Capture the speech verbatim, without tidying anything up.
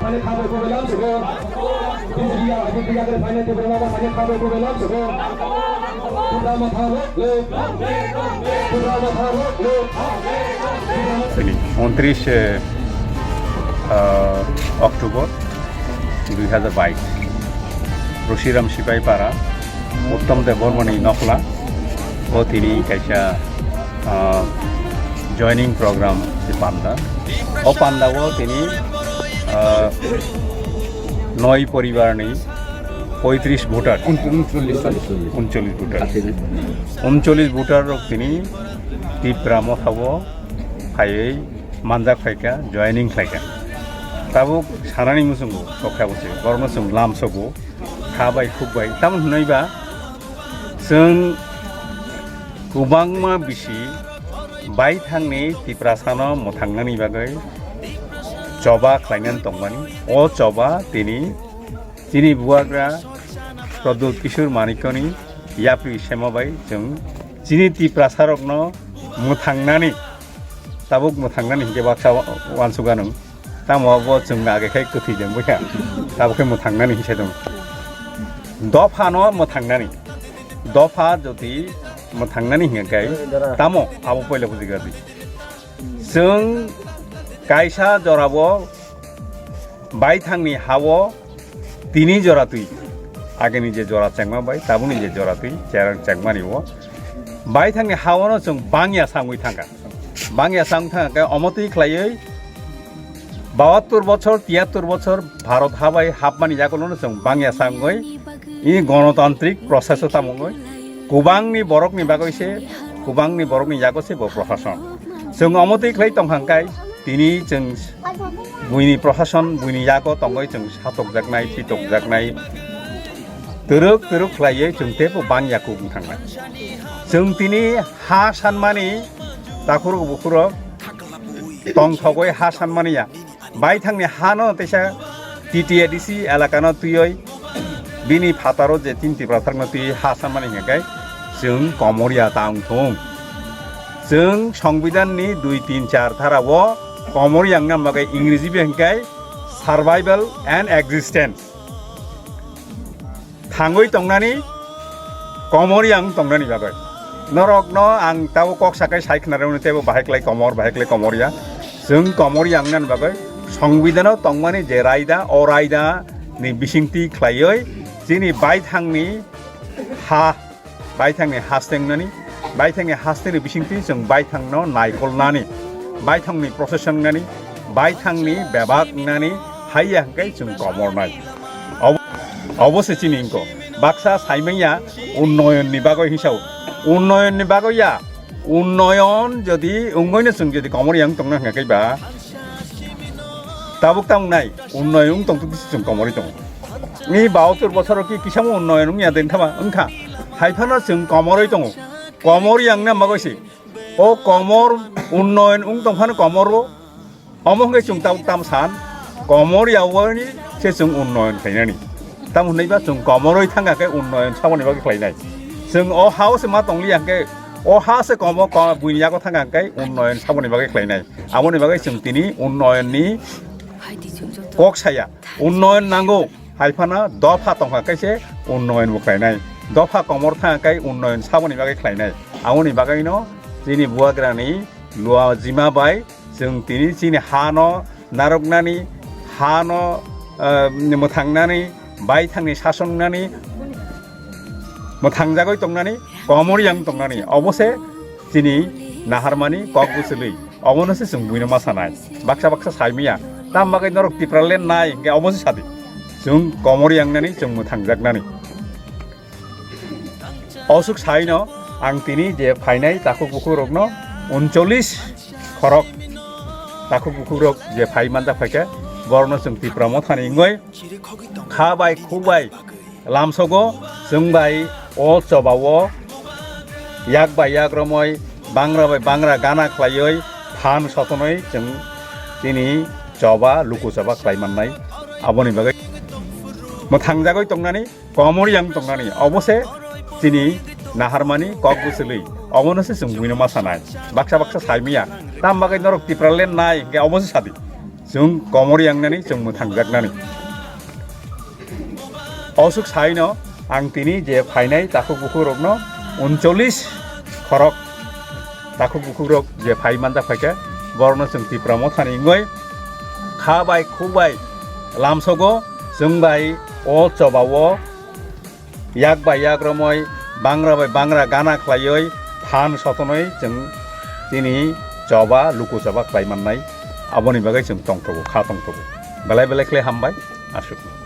Tini ঊনত্রিশ, eh, ah, October dui hazar bais, Roshiram Sipaipara, Uttam Debbarmani Nokla, o tini kaisa, ah, joining program se panda. O panda o tini, ah, noi poribar ni poitris voter, ঊনচল্লিশ, ঊনচল্লিশ voter, ঊনচল্লিশ voter rok tini Tipra Motha o phaiwi manjak phaikha, joining khlaikha. Tabuk sanani muchungo tokha bwse, borokno chwng lamsogo, kha bai khuk bai. Tamoni hwnwi ba chwng kwbangma bisi baithangni Tiprasano mwthangnani bagwi choba khlainani tongmani. O choba tini chini bubagra Pradyut Kishore Manikyani yapri sema bai chwng chini Tiprasarokno mwthangnani, tabuk mwthangnani hinkhe baksa wa-, uansukha nwng. Tamo bo chwng age khe kwthwi jeng bwkha. Tabuk khe mwthangnani hinsa dong. Dophano mwthangnani. Dopha jodi mwthangnani hinkhe tamo abo poila bujigadi. Chwng kaisa jorabo baithangni ha-o tini jora twi, ageni je jora chengma bai tabukni je jora twi cherang chengmani o baithangni ha-ono chwng bangya sangwi thangkha. Bangya sang thangkha khe omo twi khlaiwi bahattor bochor, tiyattor bochor Bharot ha bai hapmani yagulono chwng bangya sangwi i gonotantrik process-o tamo wngwi kwbangni borokni bagwi se, kwbangni borokni yago se bo prohason. Chwng omo twi khlai tong hang kai, tini chwng buini prohason, buini yago tongwi chwng satokjaknai, pitokjaknai, twrwk twrwk khlaiwi chwng teibo bangya kubung thangnai. Chwng tini ha sanmani takhurok bukhurok tongthogwi ha sanmani ya. Baithangni hano teisa T T A D C elakano twiwi bini phataro je tin Tipra thakno twiwi ha sanmani hingkhe chwng komorya ta wngthung. Chwng Songbidanni dui, tin, char dharao komorya wngna bagwi Ingreji bai hingkhe survival and existence. Thangwi tongnani, komorya wng tongnani bagwi. Norokno ang tabo kok sakai sai khwnarwni teibo bahai klai komor, bahai klai komorya. Chwng komorya wngnani bagwi Songbidanw tongmani je raida, o raida ni bisingtwi khlaiwi chini baithangni ha, baithangni haste wngnani, baithangni hasteni bisingtwi chwng baithangno naikolnani, baithangni procession wngnani, baithangni bebak wngnani, haiya hwnkhe chwng komornai. Obo, obo se chini wngkho. Baksa saimanya unnoyonni bagwi hinsao. Unnoyonni bagwi ya. Unnoyon jodi wngwino chwng jodi komorya wng tongna hwnkhe ba, tabuk ta wngnai, unnoyon wng tongtwk chwng komorwi tongo. Ni bahattor bochoro ki kisamo unnoyon wngya den thama wngkha. Haiphano chwng komorwi tongo. Komorya wngna bagwi se. O komor unnoyon wng tongphano komoro. Omo hwnkhe chwng tabuk tam san, komorya wngwi se chwng unnoyon khlainani. Tamo hwnwi ba chwng komorwi thangkha khe unnoyon saboni bagwi khlainai. Chwng o ha-o se ma tongliya hwnkhe, o ha se komo-, ko-, buini yago thangkha hwnkhe unnoyon saboni bagwi khlainai. Aboni bagwi chwng tini unnoyonni kok saya. Unnoyon nango, haiphano dopha tongkha khe se unnoyon bo khlainai. Dopha komor thangkha khe unnoyon saboni bagwi khlainai. Aboni bagwino chini bubagrani lua jima bai chwng tini chini hano narwknani, hano, eh, mwthangnani, baithangni sasongnani, mwthangjagwi tongnani, komorya wng tongnani, obo se chini naharmani kok bwchwlwi. Obono se chwng buino ma sanai. Baksa baksa saimanya. Tam bagwi norok Tipraland nai hwnkhe obo se sadi. Chwng komorya wngnani, chwng mwthangjaknani. Osuk saino ang tini je phainai takhuk bukhukrokno uncholish khorok takhuk bukhukrok je phai manjak phaikhe, borokno chwng Tipra Mothani wngwi kha bai khuk bai lamsogo, chwng bai o chobao yak bai yak romwi, bangra bai bangra gana khlaiwi, phan sotonwi chwng chini choba, luku choba khlai mannai. Aboni bagwi mwthangjagwi tongnani, komorya wng tongnani, obo se chini naharmani kok bwchwlwi. Obono se chwng buino ma sanai. Baksa baksa saimanya. Tam bagwi norok Tipraland nai hwnkhe obo se sadi. chwng komor yangnani, chwng mwthangjaknani. Osuk saino ang tini je phainai takhuk bukhukrokno uncholish khorok takhuk bukhukrok je phai manjak phaikha, borokno chwng Tipra Mothani wngwi kha bai khuk bai lamsogo, chwng bai o chobao yak bai yak romwi, bangra bai bangra gana khlaiwi, phan sotonwi chwng chini choba, luku choba khlai mannai, aboni bagwi chwng tongthogo, kha tongthogo. Belai belai khlai hambai, aswk.